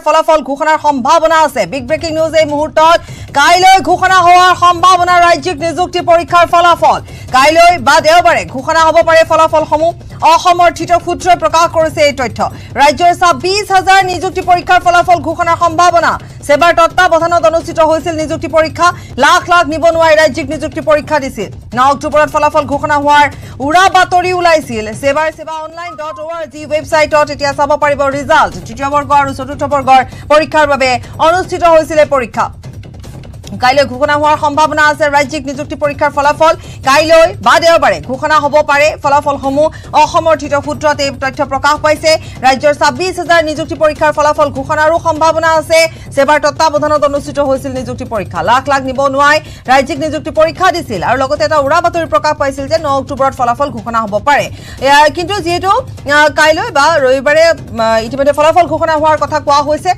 ফলাফল ঘোষণাৰ সম্ভাৱনা আছে। বিগ ব্ৰেকিং নিউজ এই মুহূৰ্তত, কাইলৈ ঘোষণা হোৱাৰ সম্ভাৱনা ৰাজ্যিক নিযুক্তি পৰীক্ষাৰ ফলাফল। কাইলৈ বা দেওবাৰে ঘোষণা হ'ব পাৰে ফলাফলসমূহ। অসমৰ্থিত সূত্ৰই প্ৰকাশ কৰিছে এই তথ্য। ৰাজ্যৰ 26,000 নিযুক্তি পৰীক্ষাৰ ফলাফল ঘোষণাৰ সম্ভাৱনা। ছেবাৰ তত্বাৱধানত অনুষ্ঠিত হৈছিল নিযুক্তি পৰীক্ষা। লাখ লাখ নিবনুৱাই ৰাজ্যিক নিযুক্তি পৰীক্ষা দিছিল। 9 অক্টোবৰত ফলাফল ঘোষণা হোৱাৰ উৰা বাতৰি ওলাইছিল। ছেবাৰ sebaonline.org ৱেবছাইটত এতিয়া চাব পাৰিব ৰিজাল্ট। তৃতীয় বৰ্গ আৰু চতুৰ্থ বৰ্গৰ পৰীক্ষাৰ বাবে অনুষ্ঠিত হৈছিল এই পৰীক্ষা। কাইলৈ ঘোষণা হোৱাৰ সম্ভাৱনা আছে ৰাজ্যিক নিযুক্তি পৰীক্ষাৰ ফলাফল। কাইলৈ বা দেওবাৰে ঘোষণা হ'ব পাৰে ফলাফলসমূহ। অসমৰ্থিত সূত্ৰত এই তথ্য প্ৰকাশ পাইছে। ৰাজ্যৰ 26,000 নিযুক্তি পৰীক্ষাৰ ফলাফল ঘোষণাৰো সম্ভাৱনা আছে। ছেবাৰ তত্বাৱধানত অনুষ্ঠিত হৈছিল নিযুক্তি পৰীক্ষা। লাখ লাখ নিবনুৱাই ৰাজ্যিক নিযুক্তি পৰীক্ষা দিছিল আৰু লগতে এটা উৰা বাতৰি প্ৰকাশ পাইছিল যে 9 অক্টোবৰত ফলাফল ঘোষণা হ'ব পাৰে। কিন্তু যিহেতু কাইলৈ বা ৰবিবাৰে ইতিমধ্যে ফলাফল ঘোষণা হোৱাৰ কথা কোৱা হৈছে।